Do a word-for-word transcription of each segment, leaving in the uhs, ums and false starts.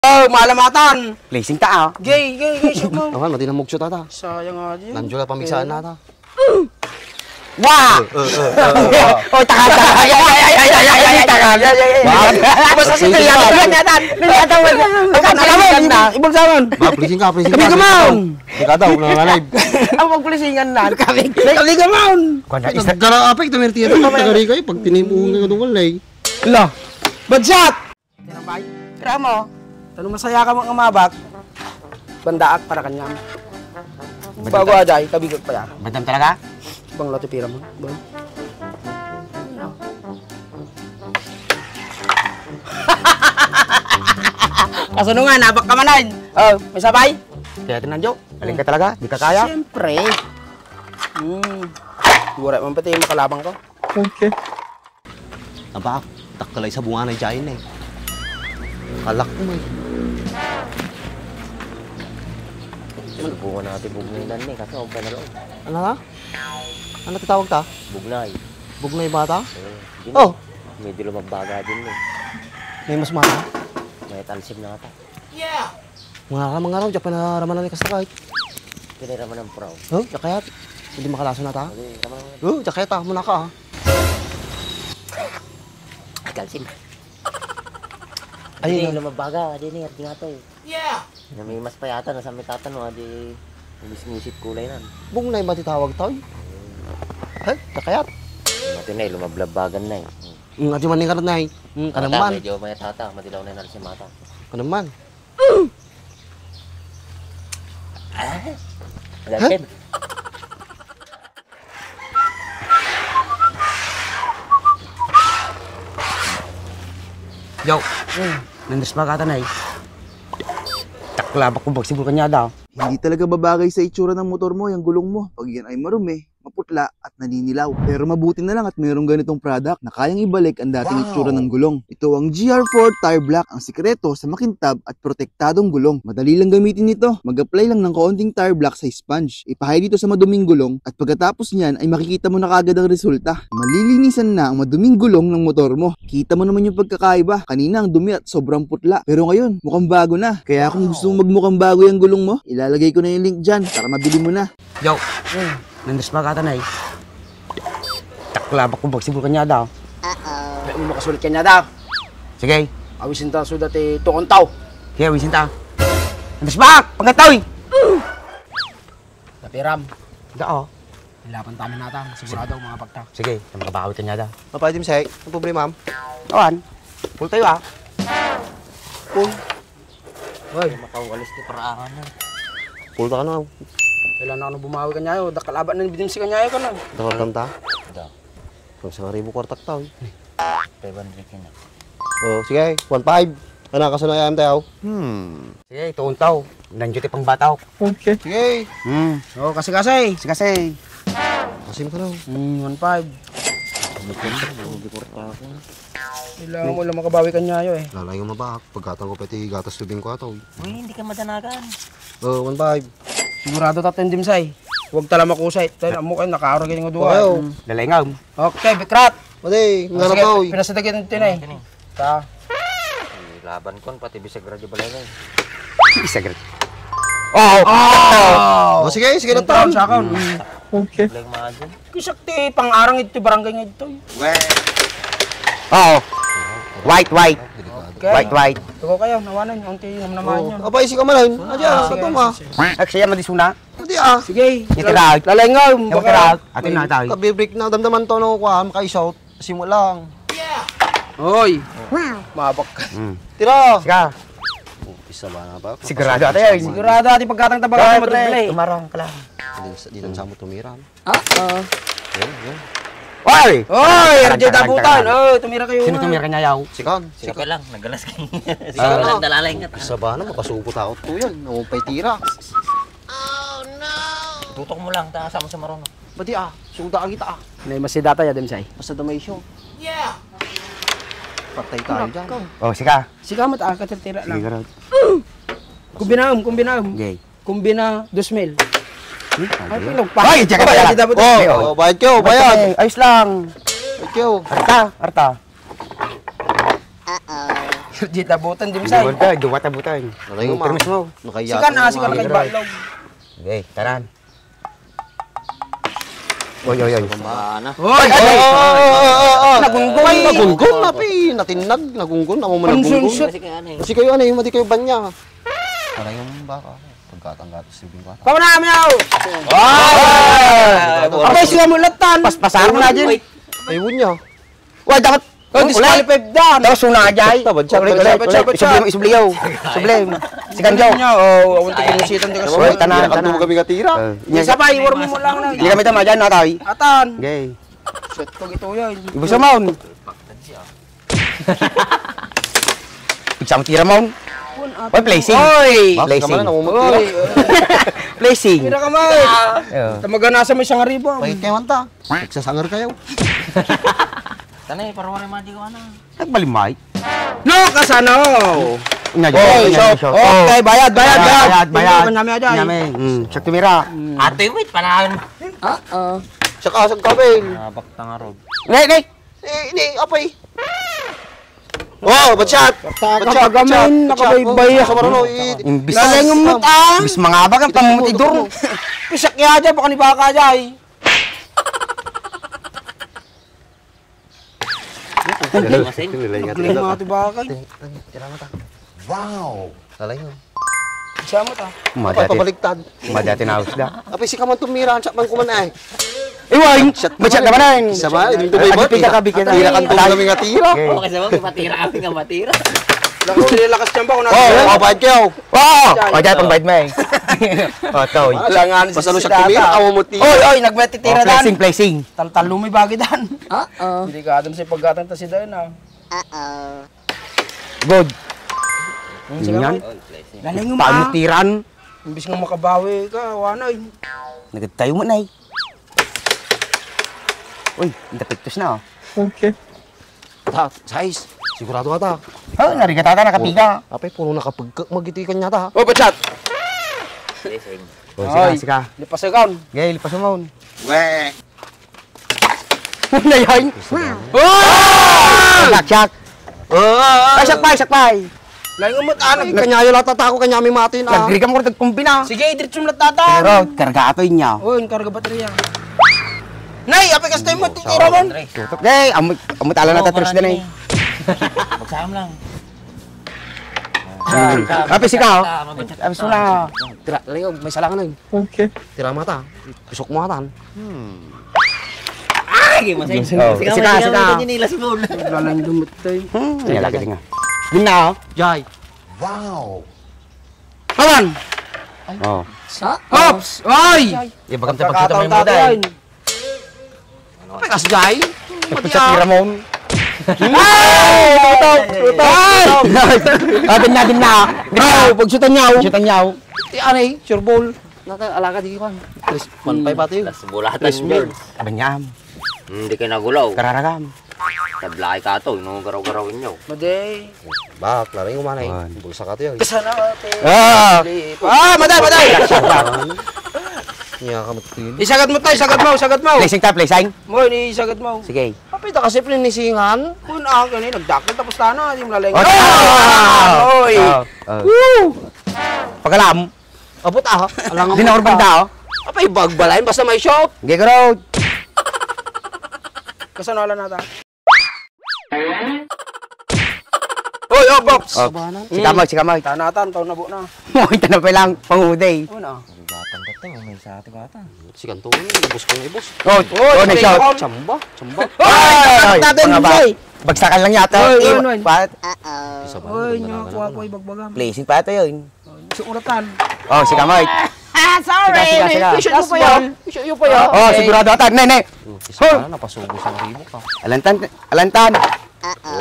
Oh, malamatan. Blessing ta, ah. Gay, gay, gay, shoot mo. Naman, mati na mugshot ata. Sayang nga din. Nandiyo na pamigsaan na ata. Wa! Eh, eh, eh, eh, eh. Oh, takal, takal. Ay, ay, ay, ay, ay, ay, ay, takal. Ay, ay, ay. Wa! Basta si Blessing Kuya, ka. Blessing Kuya, Blessing Kuya. Ibulsaman. Ba, blessing ka, blessing ka. Kami ka, ma'am. Ikaw daw, nanganay. Ang magpulisingan na. Kami, kami ka, ma'am. Kuwan na, isa- Nagdara apay, ito, Merti, ito, tagari kayo, pag tinimungan ka doon, wala, eh. Ala, bad shot! Tinapay? Tira mo. Tano masaya ka mga mabak. Bandaak para kanyam. Bago aday, kabigag pa ya. Bandam talaga? Bang lati pira mo. Bang. Kasunungan, nabak ka manan. Oh, may sabay? Kaya tinan, Jo. Galing ka talaga, di ka kaya. Siyempre. Hmm. Wala man pati makalabang ko. Okay. Aba, dakkel ay sabungan ay jain eh. Kalak mo eh. Ano bunga na ti bugnay nan ni? Kasi okay na lang. Ano na? Ano ti tawag ta? Bugnay. Bugnay bata? Oo. Oh! Medyo lumagbaga din eh. May mas mata? May talsib na ata. Mga ka, mga raw, diyan pa naramanan ni Kastakay. Piniramanan pro. Oh, diyan kaya? Hindi makalaso na ta? Hindi, ramanan mo. Oh, diyan kaya ta, muna ka ah. Ay, kalsin. Ay, Hindi, no. Lumabaga, di ni, di nga to eh. Yeah. Na may mas payata, nasa may tatan, no, di umisip kulay nan. Bugnay ba ti tawag to, eh? Ay, diyan kaya? Mati na eh, lumablabagan na eh. Nga di man ni karon na eh. Hmm, Tata, kanaman. Medyo may tata, madilaw na yung narisimata. Kanaman. Ah, agad. Yo. Hmm. Nandres pa kata na eh. Taklabak ko bagsibol kanya daw. Hindi talaga babagay sa itsura ng motor mo yung gulong mo. Pag yan ay marumi, maputla at naninilaw. Pero mabuti na lang at mayroong ganitong product na kayang ibalik ang dating Wow! itsura ng gulong. Ito ang G R four Tire Black, ang sikreto sa makintab at protektadong gulong. Madali lang gamitin ito. Mag-apply lang ng kaunting tire black sa sponge. Ipahay dito sa maduming gulong at pagkatapos niyan ay makikita mo na kagad ang resulta. Malilinisan na ang maduming gulong ng motor mo. Kita mo naman yung pagkakaiba. Kanina ang dumi at sobrang putla. Pero ngayon, mukhang bago na. Kaya kung gusto mo magmukhang bago yung gulong mo, ilalagay ko na yung link dyan para mabili mo na. Yo. Hmm. Nandres pa kata na eh. Taklabak ko bagsibol kanya daw. May ulo ka sulit kanya daw. Sige. Awisin ta suda ti tuon tao. Sige, awisin ta. Nandres pa! Pagkataw eh! Napiram. Da oh. Ilaban tayo nata. Sigurado mga pagta. Sige, ang makabawi kanya daw. Mapaitim sa'yo. Ang problema, ma'am? Awan. Pull tayo ah. Pull. Hoy, makawalis ti paraangan na. Pulta ka na. Kailangan ako na bumawi kanyayo. Dakal abat na ni Bidimsi kanyayo ka na. Dakal kanta? Da. Kung sa ribu kwartak tao eh. Five hundred ka na. Oh, sige, one five. Ano, kasunod ayam tayo? Hmm. Sige, tuon tao. Nandiyo ti pangbataw. Okay. Sige. Hmm. Oh, kasi kasi. Sige, kasi. Kasi mo ka na. Hmm, one five. Hindi kwartak ako. Kailangan mo lang makabawi kanyayo eh. Lalay nga mabahak. Pagkatang ko pati gatas tubig ko ato. Uy, hindi ka madanagan. Oh, one five. Sigurado ta tendimsay. Huwag tala makusay. Tayo mo kayo nakaarag yung duwa. Wow. Mm. Lalay nga. Okay, Bikrat. Pati, ngano to, uy? Pinasadagan din eh. Ta. Laban kon pati bisag radyo balay na eh. Bisag radyo. Oh! Oh! Oh, sige, sige na to. Sa account. Mm. Okay. Blame imagine. Kisak ti pangarang iti barangay nga ito. Oo. White, white. Okay. White, white. Tugo kayo, nawanan, yung ti, yung naman yun. Apa, isi ka man, ay? Adi, ah, sige, katong, ah. Sige. Ay, siya madisuna. Adi, ah. Sige. Itirag. Lalay nga, yung Yung baka- itirag. Atin na tayo. Kabibrik na, damdaman to, no, kuha, makaisot. Simo lang. Hoy. Mabak ka. Mm. Tira. Sika. Oh, isa ba na ba? Sigurado ata yan. Sigurado ati pagkatang tabakan mo, pre. Tumarang ka lang. Di, di lang sa mo tumirang. Ah, ah. Yan, yan. Oy! Oy, Tarang, R J tarang, Dabutan. Tarang. Oh, tumira kayo Sino nga. Tumira kanya yaw? Sikan. Sika pa lang, nagalas kayo. Sika Ah. pa lang, dalalay ka. Isa ba na, makasuko tao to yan. Naupay tira. Tutok mo lang, ta, sa mo sa marunong. Badi ah, suda ang ita ah. Nay, mas si data ya, Demsay. Basta damay siyo. Yeah! Patay tayo dyan. Oh, sika. Sika mo, ta, katirtira Sige, lang. Garod. Kumbinaom, kumbinaom. Okay. Kumbina, dos mil. Hmm, Ay, okay. Pinagpa- Ay, diyan ka Ay, pala. Dita po. Oh, Okay, oh. Oh, bayad kayo, bayad. Okay, ayos lang. Bayad kayo. Arta, arta. Di tabutan, di Duwa masay. Tabutan, duwa tabutan. Alay, Yung ma. Permis mo. Nakaya Sikan, ka, ah, sikan ma. Kay Balog. Okay, tanan. Oy, oy, oy. Bana. Oy, Ay, ay, ay, ay, ay, ay, ay. Nagunggong. Ay, nagunggong, napi. Natinag, nagunggong. Amo man nagunggong. Consumption. Kasi kaya ano eh. Kasi kayo, ano, yung madi kayo banya. Alay, yung baka. Pagkatanggatos, sibing ko. Pamana kami ako! Wow! Abay, sila mo latan! Paspasaran mo na din. Ay, unya. Wa, dapat. Oh, disqualified dan. Tapos una, Jay. Chat, chat, Ulit, chat, ulit, chat, ulit. chat. Isubli, isubliyaw. Subli. Sikan, Joe. Niya, oh, awan tayo nasitan, di ka Uy, tanan, Ay, tanan. Kami nga tira. Eh, Hindi niya. sabay, war mo mo lang na. Hindi kami tama dyan, natay. Atan. Okay. Shit, pag ito yan. Ibus mo, Maun. Pigsama tira, Maun. Oy, placing. Oy! Bak, Placing. Kaman, namumuti Oy! lang. Placing. Tira ka, Mike. Yeah. Tamaganasa mo isang aribo. Pahit kayo, anta. Nagsasangar kayo. Tanay, para wala yung mga di ko, ano. Nagbalimay. No, kasano? Nya, Oh, nya, so, nya, so. okay, bayad, bayad, Bayad, bayad. bayad, bayad. Hindi naman namin, Ajay. Namin. Mm, check tumira. Ate, wait, panahan. Oo. Saka asag ka, Ben. Nabak na nga, Rob. Nay, nay. Eh, ini, apay. Oh, batsyat. Batsyat, batsyat, batsyat. Nakabaybay. Oh, sa marano, i- Imbis Lalengom mo, ah. Imbis mangabak ang Ito, pamutidor. ito. Pisak niya dyan, baka ni baka dyan. Problema sa inyo. Problema ti bakay. Tira mo ta. Wow! Talaga. Siya mo ta. Madati. Pabaliktad. Madati na usda. Apay, si kaman tumira, sa man kuman ay. Iwan, Shot masyat naman ay. Sa ba? Hindi Ay, ba? pika ka, pika ka. Tira kan tong kami nga tira. Okay. Okay, sa mga patira kami nga matira. Lakas, lakas niyang ba? Kung Oh, nasa- oh, bayad kayo. Wow! Diyan. O, dyan, pang bayad mo eh. O, toy. Alangan, Pasalo siya si kumira, Tata. Awa mo tira. Oy, oy, nagmatitira Oh, dan. Placing, placing. Taltalo may bagi dan. Oo. Delikado sa paggatang ta si Dayan, ah. Oo. Good. Yung Yan. Lalingon Paano ah. tiran? Imbis nga makabawi ka, wanay. Nagad tayo mo, nay. Uy, ang dapit na, oh. Okay. Ta, size. Sigurado ka ta. Oh, narigata ta, nakapiga. Apay, puro nakapagkak magiti kanya ta. Oh, bachat! Blessing. Oh, sika, Ay, sika. Lipasagan. Gay, lipas mo. Weh. Ano yan? Wow! Saksak. Oh! Ay, sakpay, sakpay. Lain mo, ah, nag- Kanyayo lang tatako, kanya may matin, ah. Nagrigam ko, nagkumbina. Sige, diretso mo lang, tata. Pero, karga ato inya. Oh, yung karga baterya. Nay, apay kasta mo, titira mo. Tutok. Gay, amot, amot ala na Oo, tatris din eh. Magsam lang. Apay sika, oh. Apay suna. Tira, layo, may salangan na yun. Okay. Tira mata. Isok mo atan. Hmm. Ay, masay. Oh, Sige, sika, sige, sika. sige, nilas mo. Lalang dumutay. Hmm, Sige, yan lagi sige. nga. Yun na, oh. Jai. Wow. Awan! Oh. Sa? Ops! Oy! Ibagam sa pagkita mo yung Pagkakataon muda, eh. tayo. Apay kas, Jai? Pagkatira mo. Ay! Tutok! Tutok! Ay! Ah, din na, din na. Din na. Pagsutan niya, oh. Pagsutan niya, oh. Ti, ano eh, sure ball. Nata, alaka di kan. Please, one five ato yun. Las bulatan, Please, George. Abanyam. Hmm, di kayo nagulaw. Kararagam. Tablay ka to, no, garaw-garaw inyo. Maday. Bak, laring umanay. One. Bulsa ka to yun. Kasana, ate. Ah! Ah, maday, maday! Niya ka matutulog. Isagad mo tayo, isagad mo, isagad mo. Placing ta, placing. Mo, ini isagad mo. Sige. Apay ta kasi plinisingan. Kun ang kani, nagdakil tapos tana, di mo laleng. Oh! Ah! Oy! Oh, oh. Woo! Pagalam. Abot ah. Alang Di na urban tao. Apay, bagbalayan, basta may shot. Gay ka road. Kasano ala nata? Oy, oh, Pops! Oh, Kabanan. si Kamoy, si Kamoy. Tanatan, tao na buo na. Moy, tanapay lang, panguday. Ano? Batang ka to, may sa ating bata. Si Kanto, ibos kong ibos. Oh, Oy, oh, may may shot. Chamba, chamba. Ay, ay, Tatay mga ba? Jay. Bagsakan lang yata. Oy, Iwa- oy, oy. Pat- Isa ba? Oy, Ano nyo, ba kuha naman? ko ibagbagam. Placing pa ito yun. Suratan. Oh, si Kamoy. Ah, sorry. Sika, sika, sika. Shoot mo pa yan. Shoot mo pa yan. Oh, Okay. sigurado ata. Ne, ne. Oh, isa Huh? na, napasubo sa ribo ka. Alantan, alantan.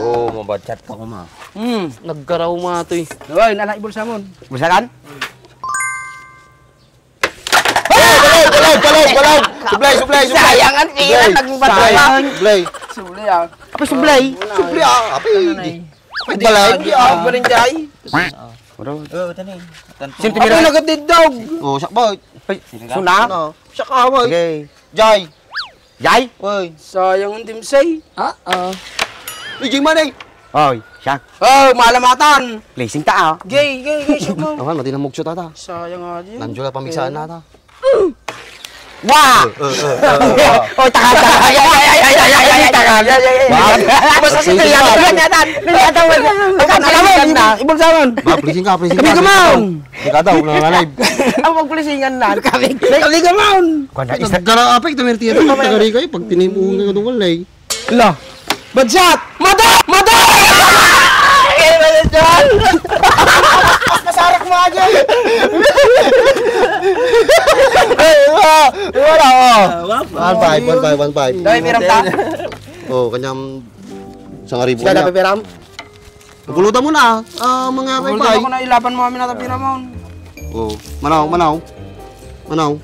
Oh, mabachat ka kuma. Hmm, naggaraw mo ito eh. Oy, nala, ibulsa mo. Bulsakan? Balag, balag, balag, balag. Sublay, sublay, sublay. Sayang ang pera, Sublay. naging Sayang. Sublay. Sublay, ah. Apa sublay? Sublay, ah. Apa Ano na hindi? eh? Ay, balay, Hindi, ah. ah. Balay, Jay. Bro. Oh, ito na eh. Tanto. Sino Apa tumira? nagkatindog? Oh, sakbay. Ay, Sino suna? ka? Ano? Siya ka, boy. Sige. Jay. Jay? Oy. Sayang ang dimsay. Ah, ah. Uy, Jay Manay. Oy. Siya. Oh, malamatan. Blessing ta, ah. Gay, gay, gay, shoot mo. Awan, madi na mugshot ata. Sayang nga, di. Nandiyo lang pamigsaan na ata. Wah! Oh, taka, taka. Ay, ay, ay, ay, ay, ay, ay, taka. Ay, ay, ay. Basta si Blessing Triana, ka. Triana, Triana. Ang katawa na. Ibulsangon. Ba, blessing ka, blessing ka. Kami ka, man. Ikaw daw, nangangalive. Ang pagpulisingan na. Kami, kami ka, man. Kuwan na, isa. Nagkaraapay, ito, Merti, ito, pagtagari kayo, pag tinimuhan kayo, itong walay. Ala. Bad shot! Mata! Mata! Ay, mata, John! Masarak mo, John! Ay, wala, wala, oh. Ah, wala pa. One five, one five, one five. Dahil piram ta? Oh, kanyang isang ribu. Sika na, piram? Pagulutan mo na, ah, mga Pagulutan paypay. Ako na, ilaban mo kami na tapira mo. Oh, manaw, manaw. Manaw.